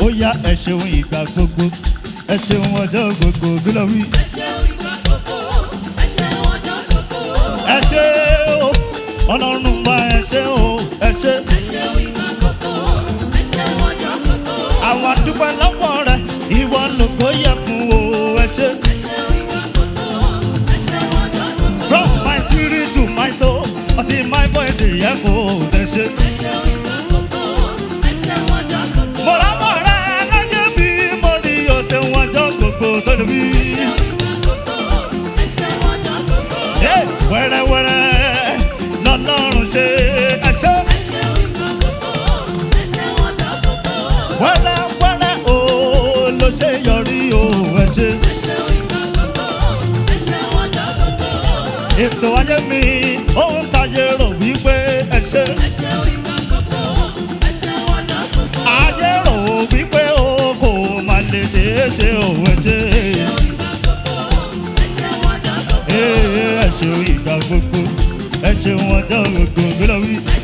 Ó yá, ẹ ṣeun ìgbà gbogbo, ẹ ṣeun ọjọ́ gbogbo, kí ló wí? Ẹ ṣeun ìgbà gbogbo, ẹ ṣeun ọjọ́ gbogbo. Ẹ ṣé o, Ọlọ́run wa, ẹ ṣé o, ẹ ṣé. Ẹ ṣeun ìgbà gbogbo, ẹ ṣeun ọjọ́ gbogbo. Àwọn àdúpẹ́ lọ́wọ́ rẹ, ìwọ lògo yẹ fún o, ẹ ṣé. Ẹ ṣeun ìgbà gbogbo, ẹ ṣeun ọjọ́ gbogbo. From my spirit to my soul until my voice yẹ kó, ẹ ṣé. Ẹ ṣeun ìgbà gbogbo, ẹ ṣeun ọjọ́ gbogbo. Mo rámọ̀ rẹ láyé bí mo ní o ṣeun ọjọ́ gbogbo sórí mi. Ẹ ṣeun ìgbà gbogbo, ẹ ṣeun ọjọ́ gbogbo. Hey, wẹ́rẹ́wẹ́rẹ́ lọ́lọ́run ṣe, ẹ ṣé. Ẹ ṣeun ìgbà gbogbo, ẹ ṣeun ọjọ́ gbogbo. Wẹ́rẹ́wẹ́rẹ́ o ló ṣe yọrí o, ẹ ṣé. Ẹ ṣeun ìgbà gbogbo, ẹ ṣeun ọjọ́ gbogbo. Ètò ayé mi, ohun tayé rò wípé, ẹ ṣé. Ẹ ṣeun ìgbà gbogbo, ẹ ṣeun ọjọ́ gbogbo. Ayé rò wípé o kò má lè ṣeé ṣe o, ẹ ṣé. Ẹ ṣeun ìgbà gbogbo, ẹ ṣeun ọjọ́ gbogbo. Ee, ẹ ṣeun ìgbà gbogbo, ẹ ṣeun ọjọ́ gbogbo, kí ló wí? Ẹ